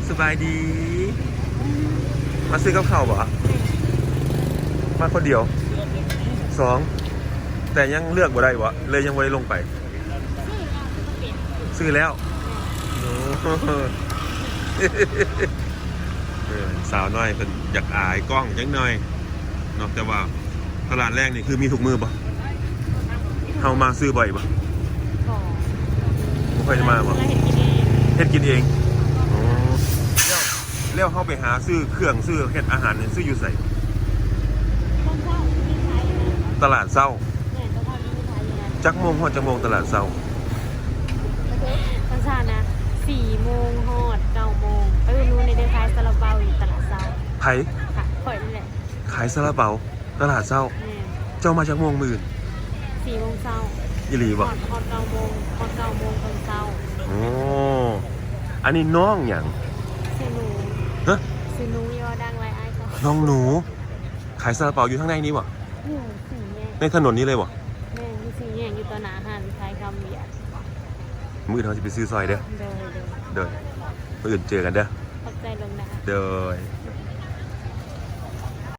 ສະບາຍດີ ມາຊື້ກັບເຂົ້າບໍ່? ມາຄົນດຽວ ສອງ ແຕ່ຍັງເລືອກບໍ່ໄດ້ບໍ່? ເລີຍຍັງບໍ່ໄດ້ລົງໄປ. ຊື້ແລ້ວ ໂອ້ ເອີ ສາວນ້ອຍເພິ່ນຢາກອາຍກ້ອງຈັກໜ່ອຍເນາະ ແຕ່ວ່າຕະຫຼາດແລງນີ້ຄືມີທຸກມື້ບໍ່? ເຮົາມາຊື້ບ່ອຍບໍ່? ບໍ່ ບໍ່ຄ່ອຍໄດ້ມາບໍ່? ເຮັດກິນເອງ ເຮັດກິນເອງ. ອໍ ແລ້ວ ແລ້ວເຮົາໄປຫາຊື້ເຄື່ອງ ຊື້ເຮັດອາຫານນີ້ ຊື້ຢູ່ໃສ? ຕອນເຊົ້າມີຂາຍຢູ່ນັ້ນ ຕະຫຼາດເຊົ້າ. ແມ່ນ ຕອນເຊົ້າມີຂາຍຢູ່ນັ້ນ. ຈັກໂມງຮອດຈັກໂມງຕະຫຼາດເຊົ້າ? ຕອນເຊົ້ານະ ສີ່ໂມງຮອດເກົ້າໂມງ. ໄປອຸດໜູນແດ່ເດີ ຂາຍຊາລາເປົາຢູ່ຕະຫຼາດເຊົ້າ. ໃຜ? ຂ້ອຍນີ້ແຫຼະ ຂາຍຊາລາເປົາ ຕະຫຼາດເຊົ້າ. ແມ່ນ. ເຈົ້າມາຈັກໂມງມື້ອື່ນ? ສີ່ໂມງເຊົ້າ. ອີ່ຫຼີບໍ່? ຮອດ ຮອດເກົ້າໂມງ ຮອດເກົ້າໂມງຕອນເຊົ້າ. ໂອ້ ອັນນີ້ນ້ອງຫຍັງ? ຊື່ໜູ. ຮະ? ຊື່ໜູ ຢ່າເວົ້າດັງຫຼາຍ ອາຍເຂົາ. ນ້ອງໜູ ຂາຍຊາລາເປົາຢູ່ທາງໃນນີ້ບໍ່? ຢູ່ສີ່ແຍກ ໃນຖະໜົນນີ້ເລີຍບໍ່? ແມ່ນ ຢູ່ສີ່ແຍກ ຢູ່ຕໍ່ໜ້າຮ້ານຂາຍຄຳວຽດ. ມື້ອື່ນເຮົາຊິໄປຊື້ຊ່ອຍເດີ. ໂດຍ ໂດຍ ໂດຍ ມື້ອື່ນເຈີກັນເດີ. ຂອບໃຈຫຼວງນາ. ໂດຍ.